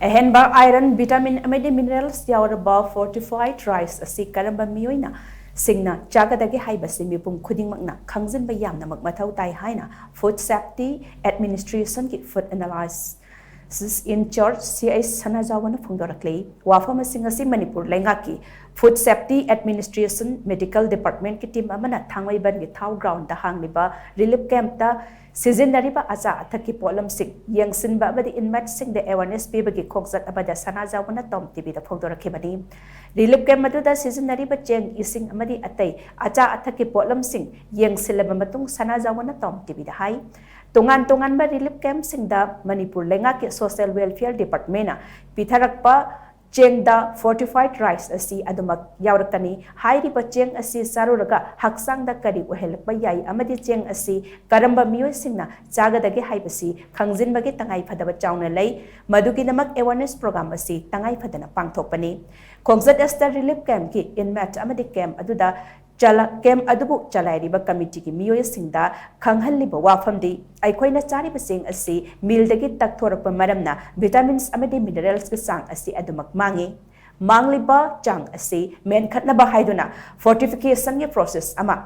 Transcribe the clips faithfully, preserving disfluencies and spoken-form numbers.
ꯑꯍꯦꯟꯕ iron, vitamin ꯑꯃꯗꯤ minerals ꯌꯥꯎꯔꯕ fortified rice ꯑꯁꯤ ꯀꯔꯝꯕ ꯃꯤꯑꯣꯏꯅ ꯁꯤꯡꯅ ꯆꯥꯒꯗꯒꯦ ꯍꯥꯏꯕꯁꯤ ꯃꯤꯄꯨꯝ ꯈꯨꯗꯤꯡꯃꯛꯅ ꯈꯪꯖꯤꯟꯕ ꯌꯥꯝꯅꯃꯛ ꯃꯊꯧ ꯇꯥꯏ ꯍꯥꯏꯅ Food Safety Administrationꯒꯤ Food Analysis in Charge C H ꯁꯅꯥꯖꯥꯎꯕꯅ ꯐꯣꯡꯗꯣꯔꯛꯂꯤ꯫ ꯋꯥꯐꯝ ꯑꯁꯤꯡ ꯑꯁꯤ ꯃꯅꯤꯄꯨꯔ ꯂꯩꯉꯥꯛꯀꯤ Food Safety Administration Medical Departmentꯀꯤ team ꯑꯃꯅ ꯊꯥꯡꯃꯩꯕꯟꯒꯤ ꯊꯥꯎ groundꯗ ꯍꯥꯡꯂꯤꯕ relief campꯇ ꯁꯤꯖꯤꯟꯅꯔꯤꯕ ꯑꯆꯥ ꯑꯊꯛꯀꯤ ꯄꯣꯠꯂꯝꯁꯤꯡ ꯌꯦꯡꯁꯤꯟꯕ ꯑꯃꯗꯤ inmateꯁꯤꯡꯗ awareness ꯄꯤꯕꯒꯤ ꯈꯣꯡꯆꯠ ꯑꯃꯗ ꯁꯅꯥꯖꯥꯎꯕꯅ Tom TVꯗ ꯐꯣꯡꯗꯣꯔꯛꯈꯤꯕꯅꯤ꯫ Relief camp ꯑꯗꯨꯗ ꯁꯤꯖꯤꯟꯅꯔꯤꯕ ꯆꯦꯡ, ꯏꯁꯤꯡ ꯑꯃꯗꯤ ꯑꯇꯩ ꯑꯆꯥ ꯑꯊꯛꯀꯤ ꯄꯣꯠꯂꯝꯁꯤꯡ ꯌꯦꯡꯁꯤꯜꯂꯕ ꯃꯇꯨꯡ ꯁꯅꯥꯖꯥꯎꯕꯅ Tom TVꯗ ꯍꯥꯏ, ꯇꯣꯉꯥꯟ ꯇꯣꯉꯥꯟꯕ relief campꯁꯤꯡꯗ ꯃꯅꯤꯄꯨꯔ ꯂꯩꯉꯥꯛꯀꯤ Social Welfare Departmentꯅ ꯄꯤꯊꯔꯛꯄ ꯆꯦꯡꯗ fortified rice ꯑꯁꯤ ꯑꯗꯨꯃꯛ ꯌꯥꯎꯔꯛꯀꯅꯤ꯫ ꯍꯥꯏꯔꯤꯕ ꯆꯦꯡ ꯑꯁꯤ ꯆꯥꯔꯨꯔꯒ ꯍꯛꯆꯥꯡꯗ ꯀꯔꯤ ꯑꯣꯏꯍꯜꯂꯛꯄ ꯌꯥꯏ ꯑꯃꯗꯤ ꯆꯦꯡ ꯑꯁꯤ ꯀꯔꯝꯕ ꯃꯤꯑꯣꯏꯁꯤꯡꯅ ꯆꯥꯒꯗꯒꯦ ꯍꯥꯏꯕꯁꯤ ꯈꯪꯖꯤꯟꯕꯒꯤ ꯇꯉꯥꯏꯐꯗꯕ ꯆꯥꯎꯅ ꯂꯩ꯫ ꯃꯗꯨꯒꯤꯗꯃꯛ awareness program ꯑꯁꯤ ꯇꯉꯥꯏꯐꯗꯅ ꯄꯥꯡꯊꯣꯛꯄꯅꯤ꯫ ꯈꯣꯡꯆꯠ ꯑꯁꯤꯗ relief campꯀꯤ inmate ꯑꯃꯗꯤ camp ꯑꯗꯨꯗ ꯆꯂꯥ-, camp ꯑꯗꯨꯕꯨ ꯆꯂꯥꯏꯔꯤꯕ committeeꯒꯤ ꯃꯤꯑꯣꯏꯁꯤꯡꯗ ꯈꯪꯍꯜꯂꯤꯕ ꯋꯥꯐꯝꯗꯤ, ꯑꯩꯈꯣꯏꯅ ꯆꯥꯔꯤꯕ ꯆꯦꯡ ꯑꯁꯤ millꯗꯒꯤ ꯇꯛꯊꯣꯔꯛꯄ ꯃꯔꯝꯅ vitamins ꯑꯃꯗꯤ mineralsꯀꯤ ꯆꯥꯡ ꯑꯁꯤ ꯑꯗꯨꯃꯛ ꯃꯥꯡꯏ꯫ ꯃꯥꯡꯂꯤꯕ ꯆꯥꯡ ꯑꯁꯤ ꯃꯦꯟꯈꯠꯅꯕ ꯍꯥꯏꯗꯨꯅ fortificationꯒꯤ process ꯑꯃ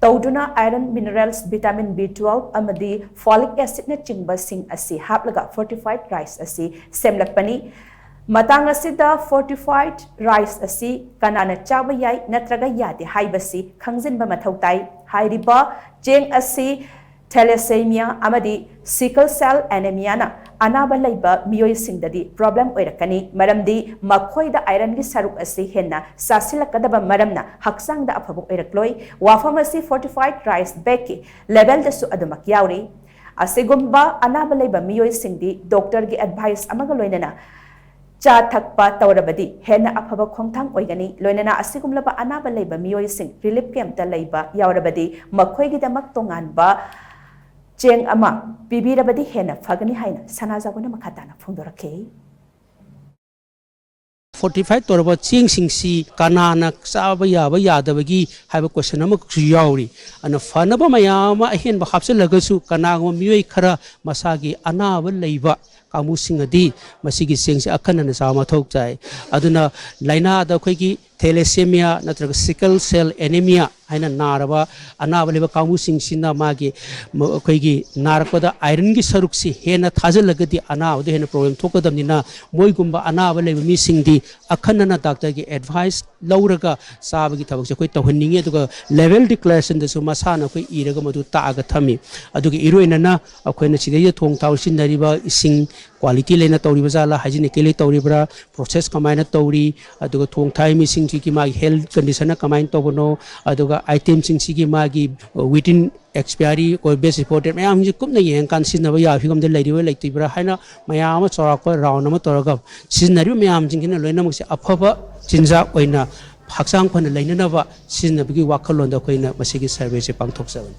ꯇꯧꯗꯨꯅ iron, minerals, vitamin B twelve ꯑꯃꯗꯤ folic acidꯅꯆꯤꯡꯕꯁꯤꯡ ꯑꯁꯤ ꯍꯥꯞꯂꯒ fortified rice ꯑꯁꯤ ꯁꯦꯝꯂꯛꯄꯅꯤ꯫ ꯃꯇꯥꯡ ꯑꯁꯤꯗ fortified rice ꯑꯁꯤ ꯀꯅꯥꯅ ꯆꯥꯕ ꯌꯥꯏ ꯅꯠꯇ꯭ꯔꯒ ꯌꯥꯗꯦ ꯍꯥꯏꯕꯁꯤ ꯈꯪꯖꯤꯟꯕ ꯃꯊꯧ ꯇꯥꯏ꯫ ꯍꯥꯏꯔꯤꯕ ꯆꯦꯡ ꯑꯁꯤ thalassaemia ꯑꯃꯗꯤ sickle cell anemiaꯅ ꯑꯅꯥꯕ ꯂꯩꯕ ꯃꯤꯑꯣꯏꯁꯤꯡꯗꯗꯤ problem ꯑꯣꯏꯔꯛꯀꯅꯤ, ꯃꯔꯝꯗꯤ ꯃꯈꯣꯏꯗ ironꯒꯤ ꯁꯔꯨꯛ ꯑꯁꯤ ꯍꯦꯟꯅ ꯆꯥꯁꯤꯜꯂꯛꯀꯗꯕ ꯃꯔꯝꯅ ꯍꯛꯆꯥꯡꯗ ꯑꯐꯕ ꯑꯣꯏꯔꯛꯂꯣꯏ꯫ ꯋꯥꯐꯝ ꯑꯁꯤ fortified rice bagꯀꯤ labelꯗꯁꯨ ꯑꯗꯨꯃꯛ ꯌꯥꯎꯔꯤ꯫ ꯑꯁꯤꯒꯨꯝꯕ ꯑꯅꯥꯕ ꯂꯩꯕ ꯃꯤꯑꯣꯏꯁꯤꯡꯗꯤ doctorꯒꯤ advice ꯑꯃꯒ ꯂꯣꯏꯅꯅ ꯆꯥ ꯊꯛꯄ ꯇꯧꯔꯕꯗꯤ ꯍꯦꯟꯅ ꯑꯐꯕ ꯈꯣꯡꯊꯥꯡ ꯑꯣꯏꯒꯅꯤ꯫ ꯂꯣꯏꯅꯅ ꯑꯁꯤꯒꯨꯝꯂꯕ ꯑꯅꯥꯕ ꯂꯩꯕ ꯃꯤꯑꯣꯏꯁꯤꯡ relief campꯇ ꯂꯩꯕ ꯌꯥꯎꯔꯕꯗꯤ ꯃꯈꯣꯏꯒꯤꯗꯃꯛ ꯇꯣꯉꯥꯟꯕ ꯆꯦꯡ ꯑꯃ ꯄꯤꯕꯤꯔꯕꯗꯤ ꯍꯦꯟꯅ ꯐꯒꯅꯤ ꯍꯥꯏꯅ ꯁꯅꯥꯖꯥꯎꯕꯅ ꯃꯈꯥ ꯇꯥꯅ ꯐꯣꯡꯗꯣꯔꯛꯈꯤ꯫ ꯐꯣꯔꯇꯤꯐꯥꯏ ꯇꯧꯔꯕ ꯆꯦꯡꯁꯤꯡꯁꯤ ꯀꯅꯥꯅ ꯆꯥꯕ ꯌꯥꯕ ꯌꯥꯗꯕꯒꯤ ꯍꯥꯏꯕ ꯀꯣꯏꯁꯟ ꯑꯃꯈꯛꯁꯨ ꯌꯥꯎꯔꯤ꯫ ꯑꯗꯨꯅ ꯐꯅꯕ ꯃꯌꯥꯝ ꯑꯃ ꯑꯍꯦꯟꯕ ꯍꯥꯞꯆꯤꯜꯂꯒꯁꯨ ꯀꯅꯥꯒꯨꯝꯕ ꯃꯤꯑꯣꯏ ꯈꯔ ꯃꯁꯥꯒꯤ ꯑꯅꯥꯕ ꯂꯩꯕ ꯀꯥꯡꯕꯨꯁꯤꯡ ꯑꯗꯤ ꯃꯁꯤꯒꯤ ꯆꯦꯡꯁꯤ ꯑꯈꯟꯅꯅ ꯆꯥꯕ ꯃꯊꯧ ꯇꯥꯏ꯫ ꯑꯗꯨꯅ ꯂꯥꯏꯅꯥꯗ ꯑꯩꯈꯣꯏꯒꯤ ꯊꯦꯂꯦꯁꯦꯃꯤꯌꯥ ꯅꯠꯇ꯭ꯔꯒ ꯁꯤꯀꯜ ꯁꯦꯜ ꯑꯦꯅꯦꯃꯤꯌꯥ ꯍꯥꯏꯅ ꯅꯥꯔꯕ ꯑꯅꯥꯕ ꯂꯩꯕ ꯀꯥꯡꯕꯨꯁꯤꯡꯁꯤꯅ ꯃꯥꯒꯤ ꯃ-, ꯑꯩꯈꯣꯏꯒꯤ ꯅꯥꯔꯛꯄꯗ ꯑꯥꯏꯔꯟꯒꯤ ꯁꯔꯨꯛꯁꯤ ꯍꯦꯟꯅ ꯊꯥꯖꯤꯜꯂꯒꯗꯤ ꯑꯅꯥꯕꯗ ꯍꯦꯟꯅ ꯄ꯭ꯔꯣꯕ꯭ꯂꯦꯝ ꯊꯣꯛꯀꯗꯕꯅꯤꯅ ꯃꯣꯏꯒꯨꯝꯕ ꯑꯅꯥꯕ ꯂꯩꯕ ꯃꯤꯁꯤꯡꯗꯤ ꯑꯈꯟꯅꯅ ꯗꯥꯛꯇꯔꯒꯤ ꯑꯦꯗꯚꯥꯏꯁ ꯂꯧꯔꯒ ꯆꯥꯕꯒꯤ ꯊꯕꯛꯁꯦ ꯑꯩꯈꯣꯏ ꯇꯧꯍꯟꯅꯤꯡꯉꯤ꯫ ꯑꯗꯨꯒ ꯂꯦꯕꯦꯜ ꯗꯤꯀ꯭ꯂꯦꯔꯦꯁꯟꯗꯁꯨ ꯃꯁꯥꯅ ꯑꯩꯈꯣꯏ ꯏꯔꯒ ꯃꯗꯨ ꯇꯥꯛꯑꯒ ꯊꯝꯃꯤ꯫ ꯑꯗꯨꯒ ꯏꯔꯣꯏꯅꯅ ꯑꯩꯈꯣꯏꯅ ꯁꯤꯗꯩꯗ ꯊꯣꯡ ꯊꯥꯛ ꯁꯤꯖꯤꯟꯅꯔꯤꯕ ꯏꯁꯤꯡ ꯀ꯭ꯋꯥꯂꯤꯇꯤ ꯂꯩꯅ ꯇꯧꯔꯤꯕ ꯖꯥꯠꯂꯥ, ꯍꯥꯏꯖꯤꯅꯤꯀꯦꯂꯤ ꯇꯧꯔꯤꯕ꯭ꯔꯥ, ꯄ꯭ꯔꯣꯁꯦꯁ ꯀꯃꯥꯏꯅ ꯇꯧꯔꯤ, ꯑꯗꯨꯒ ꯊꯣꯡ ꯊꯥꯛꯏ ꯃꯤꯁꯤꯡꯁꯤꯒꯤ ꯃꯥꯒꯤ ꯍꯦꯜꯊ ꯀꯟꯗꯤꯁꯟꯅ ꯀꯃꯥꯏꯅ ꯇꯧꯕꯅꯣ, ꯑꯗꯨꯒ ꯑꯥꯏꯇꯦꯝꯁꯤꯡꯁꯤꯒꯤ ꯃꯥꯒꯤ ꯋꯤꯇꯤꯟ ꯑꯦꯛꯁꯄꯤꯌꯥꯔꯤ ꯑꯣꯏ ꯕꯦꯁ ꯔꯤꯄꯣꯔꯇꯦꯠ ꯃꯌꯥꯝꯁꯤ ꯀꯨꯞꯅ ꯌꯦꯡꯉꯀꯥꯟꯗ ꯁꯤꯖꯤꯟꯅꯕ ꯌꯥꯕ ꯐꯤꯕꯝꯗ ꯂꯩꯔꯤꯕ꯭ꯔꯥ ꯂꯩꯇ꯭ꯔꯤꯕ꯭ꯔꯥ ꯍꯥꯏꯅ ꯃꯌꯥꯝ ꯑꯃ ꯆꯥꯎꯔꯥꯛꯄ ꯔꯥꯎꯟ ꯑꯃ ꯇꯧꯔꯒ ꯁꯤꯖꯤꯟꯅꯔꯤꯕ ꯃꯌꯥꯝꯁꯤꯡꯁꯤꯅ ꯂꯣꯏꯅꯃꯛꯁꯦ ꯑꯐꯕ ꯆꯤꯟꯖꯥꯛ ꯑꯣꯏꯅ ꯍꯛꯆꯥꯡ ꯐꯅ ꯂꯩꯅꯅꯕ ꯁꯤꯖꯤꯟꯅꯕꯒꯤ ꯋꯥꯈꯜꯂꯣꯟꯗ ꯑꯩꯈꯣꯏꯅ ꯃꯁꯤꯒꯤ ꯁꯔꯚꯦꯁꯦ ꯄꯥꯡꯊꯣꯛꯆꯕꯅꯤ꯫